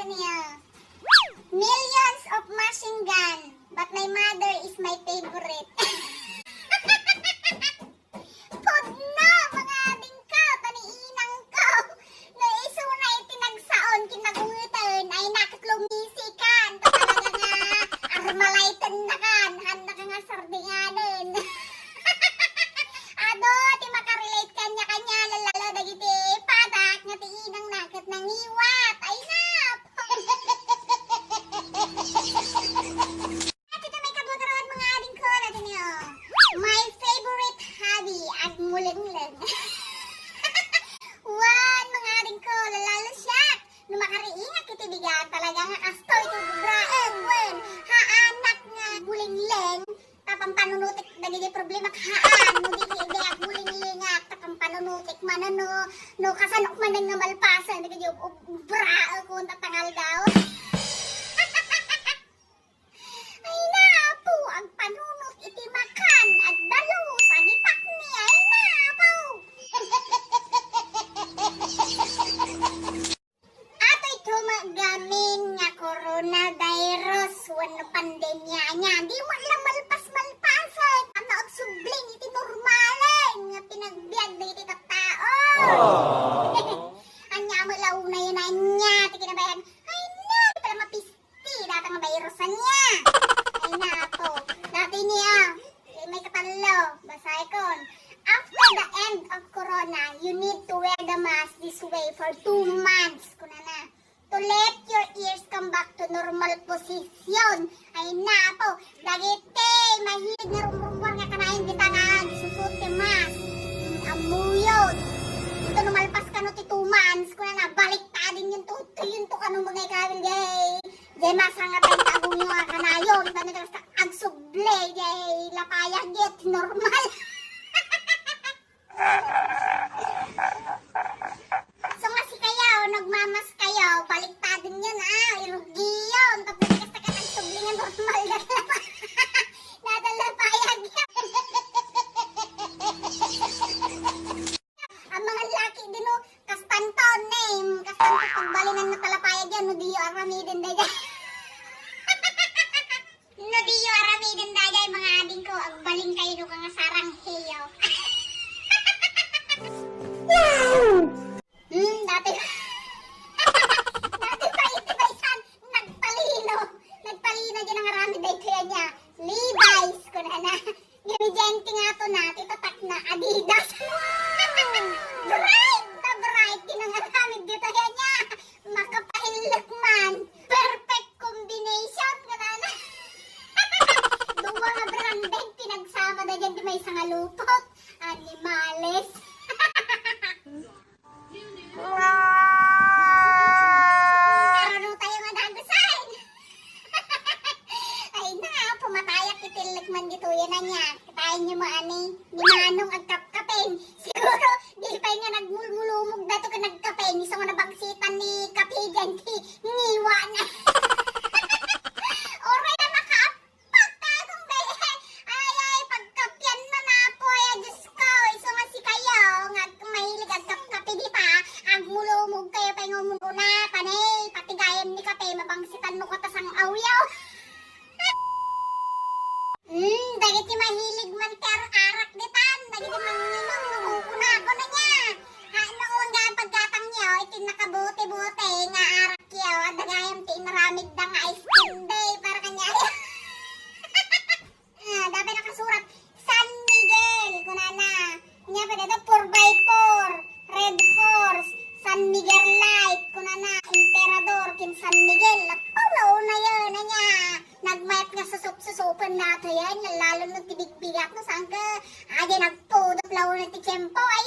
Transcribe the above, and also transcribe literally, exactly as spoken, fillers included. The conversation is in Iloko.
Niya. Millions of machine gun, but my mother is my favorite. Pudno, mga adingko, ta ni inangko. No isuna iti nagsaon, kinagungeten, ay naket lumisikan. Ta talaga nga, armalaytennakan, hannaka nga sardinganen. Adu, ti makarelate kaniakania, lalo dagiti padak nga ti inangna ket nangiwat. Ay, nap! Ket iti maikadua, mga adingko, ania iti, oh. My favorite hobby, agmulengleng. Wen, mga adingko, lalo siak. No makariingak iti bigat, talaga nga kastoy ti ubraek, wen. Haanak nga agmulengleng, ta pampanunutek dagiti problema haan, no di, di agmulenglengak, ta pampanunutek manen no, no kasanok manen nga malpasen dagiti ub-, ub-, ubraek, wen, ta tangaldaw. Ay, napo, agpanunot iti makan, agdalus, agipakni, ay, napo. Ato ito gamin nga coronavirus wenno pandemia ania, di met la malpas-malpasen, tapno agsubling iti normalen nga panagbiag dagiti tattao. Ania met la unayen ania ti kinabayan, ay, na, di pala mapis- ti data nga virus ania. Ay, napo. Dati niya, eh, maikatallo, basaekon. After the end of corona, you need to wear the mask this way for two months, kunana. To let your ears come back to normal position. Ay, napo. Dagiti mahilig nga rumrumbuar nga kanayon dita nga agsusot ti mask. Mm, ammuyod. Ito no malpas kano ti two months, kunana, baliktadin yun to, to yun to kano mga ikawil, yay. Jay masangatan ti agumyo a kanayon, ibaga ta kasta agsubli, jay lapayag ket normal. So nga sikayo, nagmamas kayo, baliktadin yun, ah, irugiyon, tapos kasta ket agsubli nga normal na lapa-, nada lapayag yun. Ang mga laki din, oh, kastanto, name, kastanto, pagbalinan na talapayag yan, no diyo aramiden daydiay. No diyo aramiden daydiay, mga ading ko, agbalin kayo, no, kang sarang heyo. Hmm, dati, dati pa iti paisan, nagpalino, nagpalino din ang aramid daytoy niya. Levi's, kunana. Giniente nga to na, ti tatak na Adidas. Bright na bright, kinangaramid dita yan niya. Makapailek man. Perfect combination, kunana. Dua nga branded, pinagsama na dyan, di may sangalupot. Animales. Ano tayo madagusay? Ay na, pumatayak iti lekman dito, yan na niya. Kitayin niyo mo, ani, ni Manong agkapkapen. Siguro, di pa nga nagmulmulumog dato ka nagkapen. Iso nga nabangsitan ni Kape dyan, ti ngiwa na. Oray na makaap- Pagkagong be-, ay, ay, pagkapian na na po, ay, Diyos ko, iso nga si kayo, nga mahilig agkapkape di pa, agmulumog kayo pa yung umuna, panay, pati gayam ni kape, mabangsitan mo ko ta sang awyaw. Hmm, dagiti mahilig man ti ar-arak ditan, dagiti manginum, no, kuna, kuna niya. Ha, no, ang paggatang niyo, iti nakabote-bote nga arak Kaya, adda gayam ti inaramid da nga ice cream day para kanya. Ah, dapat nakasurat, San Miguel, kunana. Nya pa dito, four by four, Red Horse, San Miguel Light, kunana, Emperador, kin San Miguel. Lapaw, launa yun, anya. Nagmayat nga susup-susupen nato yan, lalo no ti bigbigat, no, sangka, adi nagpudot, launa ti tiyempo, ay,